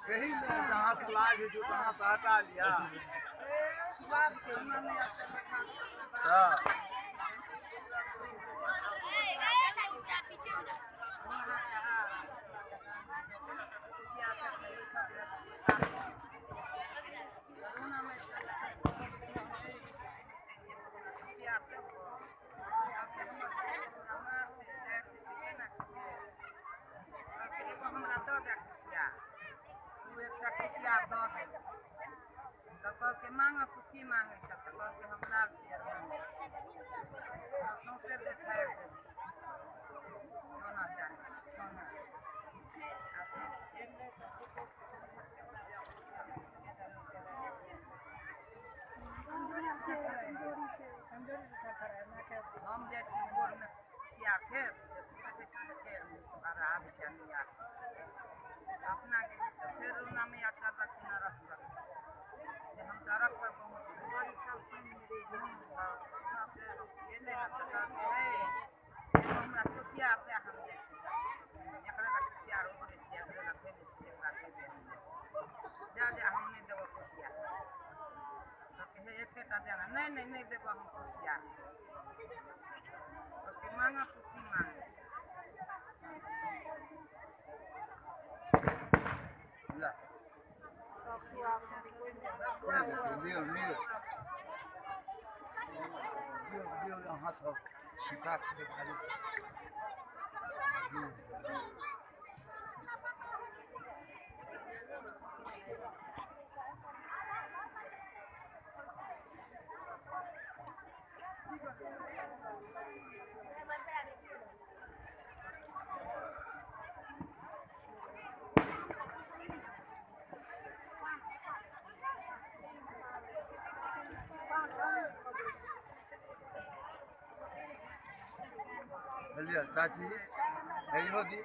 कही ने जहाँ से लाज होइ छौ तहाँ से हटा लिया। हाँ। तऽ मांगऽ तू की मांगै छह? तऽ कहलकै हम लाल पियर मांगै छी। सौंसे देह छाड़ि देबै, सोना चानी सोना। हम जाइ छी भोरमे कुसियार खेत, देखै छी तऽ फेर आबै छै आदमी। अपना गेली तऽ फेर रोना मैया चढ़लखिन अरघ पर, जे हम तऽ अरघ पर पहुँच गेली। वहाँ से एलै ने तऽ कहलकै, हे एगो हमरा कुसियार दए, हम जाइ छी एकरे लए कुसियार उगरै छी, एकरे लए फैलै छी, एकरा देबै हम। जा जा, हम नहि देबऽ कुसियार। कहलकै, हे एकेटा दए ने। नहि नहि, नहि देबऽ हम कुसियार। कहलकै, मांगऽ तू की मांगै छी? लियौ लियौ लियौ लियौ, अहाँ सब हिसाब। लिअ चाची, हे दी।